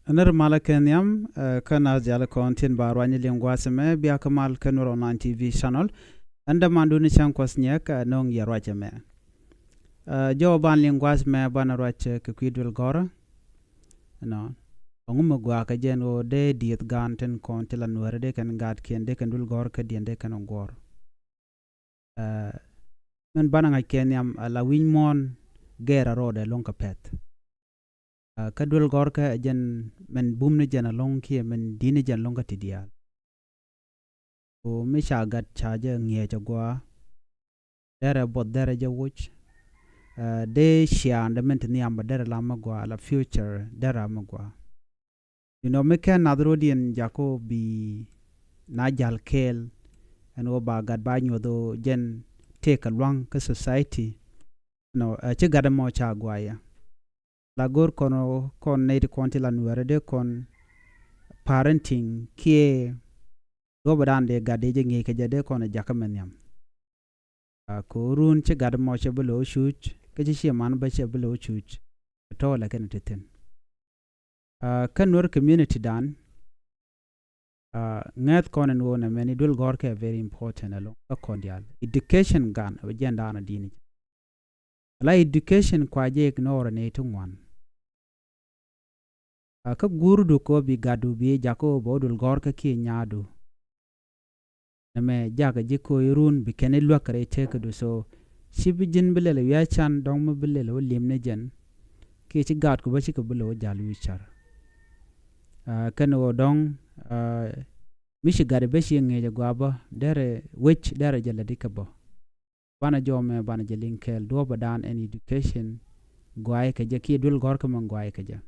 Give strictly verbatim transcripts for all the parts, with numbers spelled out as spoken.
Nir malä kɛ nhiam, eh, kä nath diaal kɔn tin ba ruany liŋ gua̱a̱th ɛmɛ, bia kä mal kä Nuer Online T V channel. Ɛn dämandun cäŋ Kuɔth Nyiɛk, eh, nöŋ yɛ ruac ɛmɛ. Eh, jɔw ban liŋ gua̱a̱th ɛmɛ banɛ ruac, eh, kɛ kui̱ duël gɔ̱rä. Ɛnɔ. Ɛŋu mi gɔaa kɛ jɛn ɣöö dee dieth gaan tin kɔn ti la Nuäärä dee kɛn gaatkiɛn dee kɛn duël gɔ̱rä kä diɛn dee kɛn guɔ̱ɔ̱r. Eh, min banɛ ŋa̱c kɛ nhiam, eh, la wi̱ny muɔ̱ɔ̱n gɛɛr a rɔɔdɛ lo̱ŋ kɛ pɛ̈th. Eh, kä duël gɔ̱rkä ɛ jɛn min bum ni jɛn a lo̱ŋ kiɛ min di̱t ni jɛn lo̱ŋ kä ti diaal. Ku mi ca gat ca jɛ ŋi̱eec a gɔaa. Derɛ buɔth derɛ jɛ wuc. Eh, dee ciaandɛ min ti nhiam bä derɛ la mi gɔaa la future derɛ mi gɔaa. Inɔ mi kɛn nath rot yɛn jakɔ bi na jal kɛɛl. Ɛn ɣöö ba gat ba nyuɔth ɣöö jɛn tëëkɛ lua̱ŋ kä society. Nɔ, eh, ci gat ɛmɔ ca guayɛ. La go̱r kɔn ɣöö kɔn nɛy ti kɔn ti la Nuäärä dee kɔn parenting kiɛ duɔ̱pɛ dan dee gat dee jɛ ŋi̱i̱c kɛ jɛ dee kɔn jakä mɛ nhiam. Ah, kɛ ɣöö run ci gat ɛmɔ cɛ bi lo̱ cuc, kä ci ciɛ man bä cɛ bi lo̱ cuc. Tɔ̱ la kɛn ti thi̱n. Ah, kä Nuer community dan, ah, ŋäth kɔn ɛn ɣöö nɛ mɛn i̱ duël gɔ̱rkä ɛ very important ɛlɔ̱ŋ kä kɔn diaal. Education gan ɛ jɛn dan ɛ di̱n i̱. La education kua jɛ ignore ni ti ŋuan. Ah, kä guurdu kɛ ɣöö bi gatdu bi jakä ɣöö bɛ wä duël gɔ̱rkä kiɛ nyaadu. Nɛmɛ jakä ji̱ ko̱o̱c run bi kɛn i̱ luäk rɛy tëkädu so. Ci bi ji̱n bi lɛl wi̱i̱ a can dɔ̱ŋ mi bi lɛl wä lim ni jɛn. Kiɛ ci gaatku bä cikɛ bi lɛ wä jal wi̱i̱ car. Ah, kɛn ɣöö dɔ̱ŋ, ah, mi ci gat i̱ bä ci ŋi̱eec a gɔaa bä derɛ wec derɛ jɛ lɛ di kɛ bä. Banɛ jɔmɛ banɛ jɛ liŋ kɛɛl duɔ̱pɛ dan ɛn education guay kɛ jɛ kiɛ duël gɔ̱rkä mɛ guay kɛ jɛ.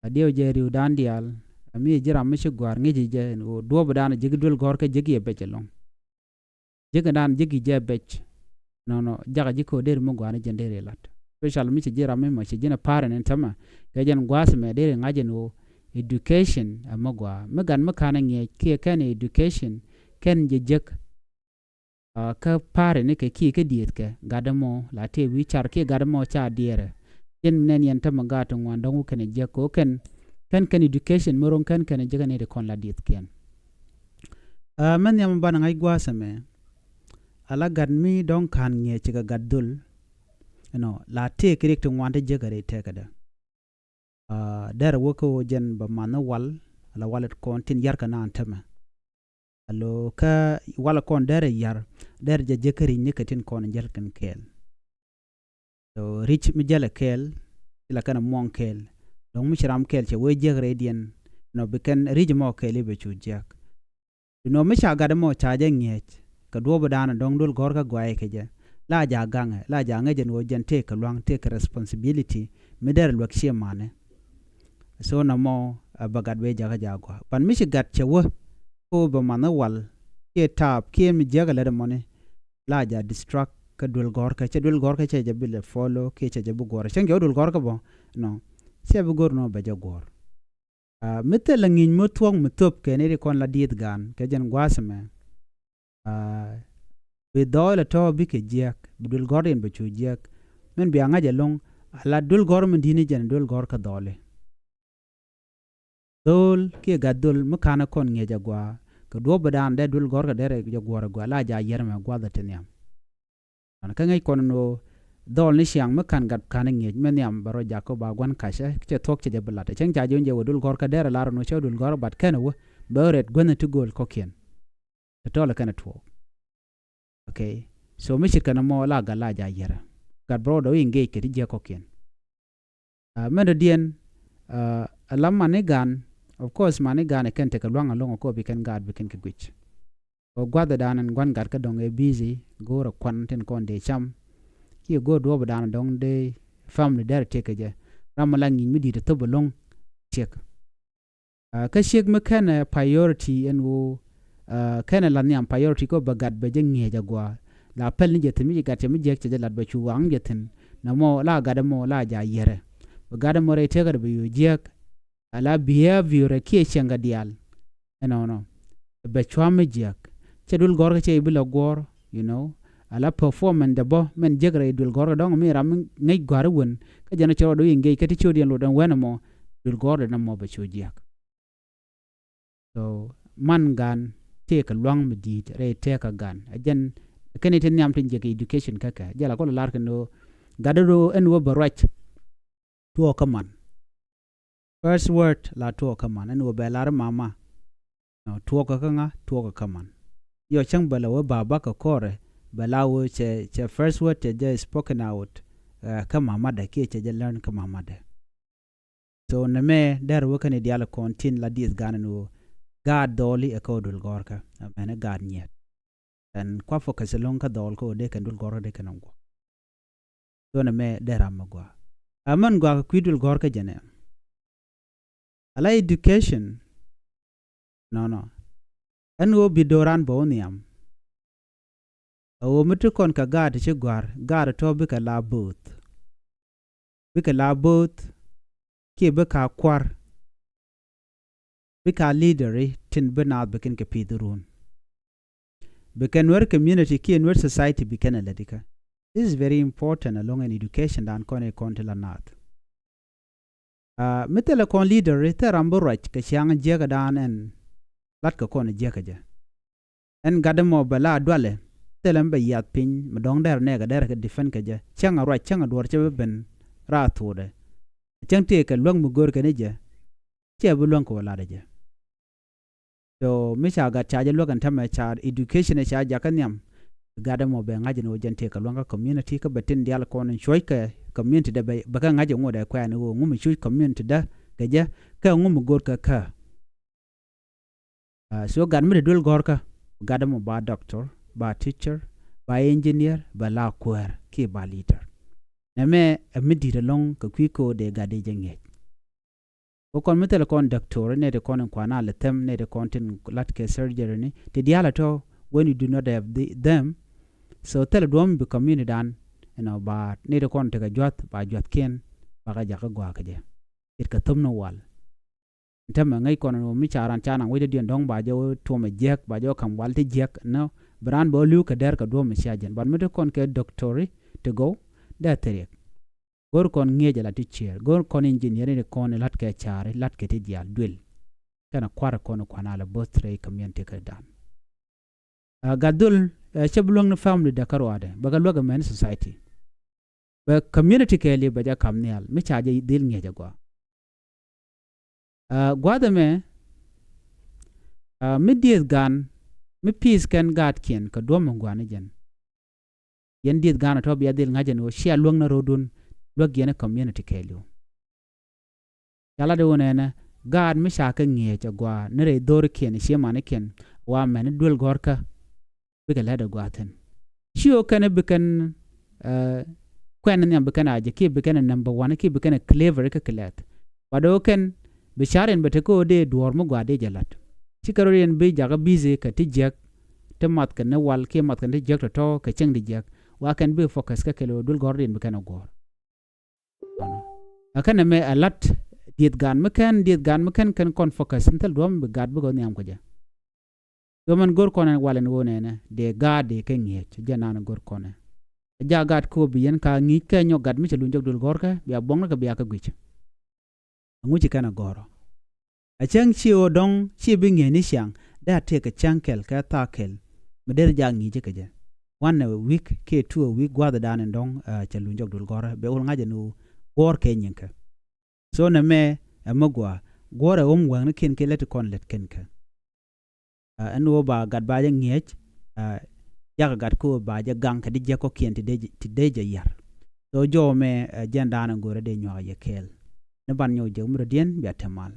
A diɛw jɛ ri̱w dan diaal, a mi ji̱ ram mi ci gɔ̱a̱r ŋi̱ci jɛ ɛn ɣöö duɔ̱pɛ dan a ji̱k duël gɔ̱rkä ji̱k yɛ bɛc ɛlɔ̱ŋ. Ji̱k dan ji̱k jɛ bɛc. Nɔnɔ, jakä ji̱ ko̱ deri mi gɔ̱a̱r ni jɛn deri lat. Special mi ci ji̱ ram mi mɔ ci ji̱n a pa̱a̱r ɛn ɛn tämɛ. Kɛ jɛn gua̱a̱th mɛ deri ŋa̱c ɛn ɣöö education ɛ mi gɔ̱a̱r. Mi gat mi ka̱n ɛ ŋi̱eec kiɛ kɛn education kɛn jɛ jiäk. Ah, kä pa̱a̱ri ni kɛ kiɛ kä dieth kɛ gat ɛmɔ la tëë wi̱i̱ car kiɛ gat ɛmɔ ca diɛɛrɛ. Cin mi nɛn yɛn tämɛ gaat ti ŋuan dɔ̱ŋ wä kɛn ɛ jiäk kɛ wä kɛn, kɛn kɛn education mi ro̱ŋ kɛn kɛn ɛ jiäk ɛn iti kɔn la diethkiɛn. Ah, mɛn nhiam banɛ ŋa̱c gua̱a̱th ɛmɛ. Ala gat mi dɔ̱ŋ ka̱n ŋi̱eec cikɛ gat dhöl. Ɛnɔ, la tëë kɛ riɛk ti ŋuan ti jiäk ɛ rɛy tëkädɛ. Ah, derɛ wä kä ɣöö jɛn bɛ ma̱nh i̱ wal, ala walet kɔn tin yarkɛ naan tämɛ. Alo kä wal kɔn derɛ yar, derɛ jɛ jek kä ri̱c ni kɛ tin kɔn jäl kɛn kɛɛl. So ri̱c mi jälɛ kɛɛl, ci la kɛn a muɔŋ kɛɛl. Dɔ̱ŋ mi ci ram kɛɛl cɛ wee jiäk rɛydiɛn, nɔ bi kɛn ri̱c mɔ kɛɛl i̱ bɛ cu jiäk. Duundɛ mi ca gat ɛmɔ ca jɛ ŋi̱eec kɛ duɔ̱ɔ̱p ɛ da̱a̱n ɛ dɔ̱ŋ duel gɔ̱rkä guayɛ kɛ jɛ. La ja̱ gaŋɛ, la ja̱ ŋäc ɛn ɣöö jɛn tëëkɛ lua̱ŋ, tëëkɛ responsibility mi derɛ luäk ciɛ manɛ. So nɔmɔ ɛ bɛ gat bɛ jakä ja̱ gɔaa. But mi ci gat cɛ wä, ko bɛ manhä wal kiɛ taap kiɛ mi jiäkä lät ɛmɔni. La ja̱ distract kä duel gɔ̱rkä, cɛ duel gɔ̱rkä cɛ jɛ bi lɛ follow kiɛ cɛ jɛ bi guɔ̱r. Cäŋ jɛ wä duel gɔ̱rkä bä nɔ, cɛ bi go̱r nɔ bɛ jɛ guɔ̱r. Ah, mi thilɛ ŋi̱i̱c mi thuɔ̱k mi thöp kɛ ni ri kɔn la dieth gaan kɛ jɛn gua̱a̱th ɛmɛ. Ah, bi dhɔɔl ɛ tɔ̱ bikɛ jiääk, bi duël gɔ̱r in bɛ cu jiääk. Min bia ŋa̱c ɛlɔ̱ŋ, ala duël gɔ̱r min di̱t ni jɛn duël gɔ̱r kä dhɔɔli. Dhöl kiɛ gat dhöl mi ka̱n ɛ kɔn ŋi̱eec agua kɛ duɔ̱ɔ̱p ɛ daan dee duël gɔ̱r kɛ dee rɛ jɛ guɔ̱r agua la ja̱ yɛr mɛ gua̱th ɛ ti nhiam. An kä ŋäc kɔn ni ɣöö dhɔl ni ciaŋ mi ka̱n gat ka̱n ŋi̱eec mi nhiam bɛ rɔ jakä ba gua̱n ka̱cä cɛ thuɔ̱k cɛ jɛ bi la̱t. Cäŋ ca jiɔn jɛ wä duël gɔ̱r kä derɛ lar ni cä duël gɔ̱r bat kɛn wä bɛ rɛt guänh ti gööl kɔ̱kiɛn. Tɛ tɔl kɛn tuɔɔk. Okay. So mi ce̱tkɛ ni mɔ la gat la ja̱ yɛrɛ. Gat bɛ rɔ dɔ̱ i̱ ŋi̱eec kɛ ti jiäk kɔ̱kiɛn. Ah, mɛn dɔ̱diɛn, ah, a la mani gan, of course mani gan ɛ kɛn tekɛ lua̱ŋ ɛlɔ̱ŋ ɛ kɔ bi kɛn gaat bi kɛn kɛ guic. Kɛ gua̱th ɛ da̱a̱n ɛn gua̱n gat kä dɔ̱ŋ ɛ busy, go̱o̱r ɛ kuan tin kɔn dee cam. Kiɛ go̱o̱r duɔ̱ɔ̱p ɛ da̱a̱n ɛ dɔ̱ŋ dee family dɛr ɛ tëk kɛ jɛ. Ram mi la ŋi̱i̱c mi di̱i̱t ɛ thop ɛlɔ̱ŋ ciek. Ah, kä ciek mi kɛnɛ priority ɛn ɣöö, ah, kɛnɛ la nhiam priority kɔ bɛ gat bɛ jɛ ŋi̱eec agua. La pɛl ni jɛ thi̱n mi ci gat cɛ mi jiäk cɛ jɛ lat bɛ cu waŋ jɛ thi̱n. Nɔmɔ la gat ɛmɔ la ja̱ yɛrɛ. Bɛ gat ɛmɔ rɛy tëkädɛ bɛ yo̱o̱ jiäk. Ala behavior ɛ kiɛ cieŋkɛ diaal. Ɛnɔnɔ. Bɛ cua̱m mi jiäk. Cɛ duel gɔ̱rkä cɛ i̱ bi la guɔ̱ɔ̱r, you know. Ala performance dɛ bä mɛn jiäk rɛy duel gɔ̱rkä dɔ̱ŋ mi ram mi ŋäc gua̱r i̱ wen. Kä jɛn ɛ cɛ rɔ dɔ̱ i̱ ŋi̱eec kä ti ciöt yɛn lot ɛn wen ɛmɔ. dul gɔ̱r dee nɔmɔ bɛ cu jiäk. So man gan tëëkɛ lua̱ŋ mi di̱i̱t rɛy tëëkä gan. Ɛ jɛn kɛn i̱ ti nhiam tin jiäk education kä kɛ. Jɛ la kɔn lar kɛ ni ɣöö gat dee ɣöö ɛn ɣöö bɛ ruac. Tuɔɔk kä man. First word la tuɔɔk kä man. Ɛn ɣöö bɛ lar i̱ mama. Nɔ, tuɔɔk kä ŋa, tuɔɔk kä man. Yɔ cäŋ bɛ la wee baba kɛ kɔrɛ, bɛ la wee cɛ, cɛ first word cɛ jɛ spoken out, eh, kä mamadɛ, kiɛ cɛ jɛ learn kä mamadɛ. So nɛmɛ dɛr wä kɛn i̱ diaal kɔn tin la dieth gan ni wä. Gaat dhɔli ɛ kä wä dul gɔrkä. Amen, ɛ gaat nyiet. Ɛn kua focus ɛlɔŋ kä dhɔl kä wä dee kɛn dul gɔrkä dee kɛn ŋuɔ. So nɛmɛ dɛr ram mi gua. Amen gua kɛ kui̱ dul gɔrkä jɛ nɛ. Ala education. Nɔnɔ. Ɛn wä bi do̱ran bä wä nhiam. A ɣöö mi ti kɔn kɛ gaat ti ci gɔ̱a̱r, gaat tɔ̱ bikɛ la bööth. Bikɛ la bööth kiɛ bikɛ a kua̱r. Bikɛ a leader i̱ tin bi naath bi kɛn kɛ pi̱i̱th run. Bikɛ Nuer community kiɛ Nuer society bikɛn a lätikä. This is very important along an education dan kɔn i̱ kɔn ti la naath. Ah, mi thilɛ kɔn leader i̱ thil ram bi ruac kɛ ciaŋ jiäkädan ɛn latkɛ kɔn jiäkä jɛ. Ɛn gat ɛmɔ bɛ la dualɛ thilɛ mi bɛ yiath piny mi dɔ̱ŋ dɛr nɛɛkɛ dɛr kɛ defend kɛ jɛ. Cäŋ a ruac, cäŋ a duɔ̱ɔ̱r cɛ bi ben raar thuudɛ. Cäŋ tëëkɛ luäk mi görkɛ ni jɛ. Cɛ bi luäŋ kɛ wä latdɛ jɛ. So mi ca gat ca jɛ luäk ɛn tämɛ ca education ca jakä nhiam. Gat ɛmɔ bɛ ŋa̱c ɛn ɣöö jɛn tëëkɛ luäŋ kä community kä bɛ tin diaal kɔn in cuɔ̱ckɛ community dɛ bɛ, bɛ kɛ ŋa̱c ɛŋu dɛ kuɛɛni ɣöö ŋu mi cuc community dä kɛ jɛ kɛ ŋu mi görkɛ kä. Ah, so gat mi ti duel gɔ̱rkä, gat ɛmɔ ba doctor, ba teacher, ba engineer, ba la kuäär kiɛ ba leader. Nɛmɛ ɛ mi di̱i̱t ɛlɔ̱ŋ kɛ kui̱ ko̱o̱dɛ gat dee jɛ ŋi̱eec. Kɛ kɔn mi thilɛ kɔn doctor, nɛ ti kɔn in kuan a lɛ thɛm, nɛ ti kɔn tin latkɛ surgery ni ti diaal a tɔ̱, when you do not have the, them. So thilɛ duɔ̱m bi community dan, you know, ba nɛ ti kɔn tekɛ juath, ba juathkiɛn ba kɛ jakä gɔaa kɛ jɛ. It kɛ thom ni wal. Tämɛ ŋäc kɔn mi ca ran ca naŋ wec dɔ̱diɛn dɔ̱ŋ ba jɛ wä tuɔmɛ jiäk, ba jɛ wä ka̱m wal ti jiäk, nɔ bi raan bɛ wä li̱w kɛ dɛr kɛ duɔ̱ɔ̱p mi cia jɛn. But mi ti kɔn kɛ doctor ti gɔw dee thiriɛk. Go̱r kɔn ŋi̱eec ala ti ciëër. Go̱r kɔn engineer ni kɔn ilat kɛ ca̱ri, lat kɛ ti diaal duël. Kɛnɛ kua̱r kɔn kua̱n ala bo̱th rɛy community kɛ dan. Ah, gat dhol, eh, cɛ bi luäŋ ni family dɛ kä ruaadɛ. Bɛ kɛ luäk ɛmɛn society. Bɛ community kɛɛli bɛ jɛ ka̱m nhial mi ca jɛ dhil ŋi̱eec agɔaa. Ah, gua̱a̱th ɛmɛ, ah, mi dieth gan mi peace kɛn gaatkiɛn kɛ duɔ̱m mi gua̱a̱ni jɛn. Yɛn dieth gan ɔ tɔ̱ bia dhil ŋa̱c ɛn ɣöö cia luäŋ ni ro̱o̱dun luäk yɛn ɛ community kɛɛliw. Ca lat i̱ wä nɛnɛ gaat mi ca kɛ ŋi̱eec agɔaa ni rɛy dho̱rikiɛn cie manikiɛn wa mɛn i̱ duel gɔ̱rkä. Bikɛ lɛt agɔaa thi̱n. Ci ɣöö kɛn bi kɛn, eh, kuɛn nhiam bi kɛn a jɛ kiɛ bi kɛn number one kiɛ bi kɛn clever kä kɛ lɛth. But ɣöö kɛn bi ca̱r in bɛ te kä ɣöö dee duɔ̱ɔ̱r mi gɔaa dee jɛ la̱t. Cikɛ rɔ yɛn bi jakä busy kɛ ti jiäk ti math kɛ ni wal kiɛ math kɛ ni ti jiäk tɔ̱tɔ̱ kɛ cieŋ ti jiäk. Wa kɛn bi focus kä kɛl ɣöö duel gɔ̱r in bi kɛn a guɔ̱ɔ̱r. Ɛ kɛn ɛmɛ ɛ lat dieth gan mi kɛn, dieth gan mi kɛn kɛn kɔn focus in thil duɔ̱m bi gat bikɛ nhiam kɛ jɛ. Yomɛn go̱r kɔnɛ wal ɛn ɣöö nɛnɛ dee gaat dee kɛ ŋi̱eec jɛ nan go̱r kɔnɛ. Ɛ jak gat kɛ ɣöö bi yɛn ka ŋi̱i̱c kɛ nyɔk gat mi cɛ luny jɔk duël gɔ̱rkɛ bia buɔ̱ŋni kɛ bia kɛ gui̱c. Ɛŋu ci kɛn ɛ gɔ̱rɔ? Ɛ cäŋ ci ɣöö dɔ̱ŋ ci bi ŋi̱eec ni ciaŋ dee a tëëk kɛ cäŋ kɛl kɛ thaak kɛl mi dee jak ŋi̱i̱c kɛ jɛ. One a week kiɛ two a week gua̱a̱th dan in dɔ̱ŋ, eh, cɛ luny jɔk duël gɔ̱rɛ bɛ wul ŋa̱c ɛn ɣöö guɔ̱ɔ̱r kɛ nyiŋkɛ. So nɛmɛ ɛ mi gɔaa guɔ̱ɔ̱r ɛ ɣöm wɛŋnikiɛn kiɛ lät ti kɔn lät kɛn kɛ. Ah, ɛn ɣöö ba gat ba jɛ ŋi̱eec, ah, yakɛ gat kä ɣöö ba jɛ gaŋ kɛ di jiäk kɔ̱kiɛn ti dee, ti dee jɛ yar. So jɔw mɛ, eh, jɛn daanɛ go̱rɛ dee nyuak yɛ kɛɛl. Ni ban nyɔk jek mi rɔ diɛn bia te mal.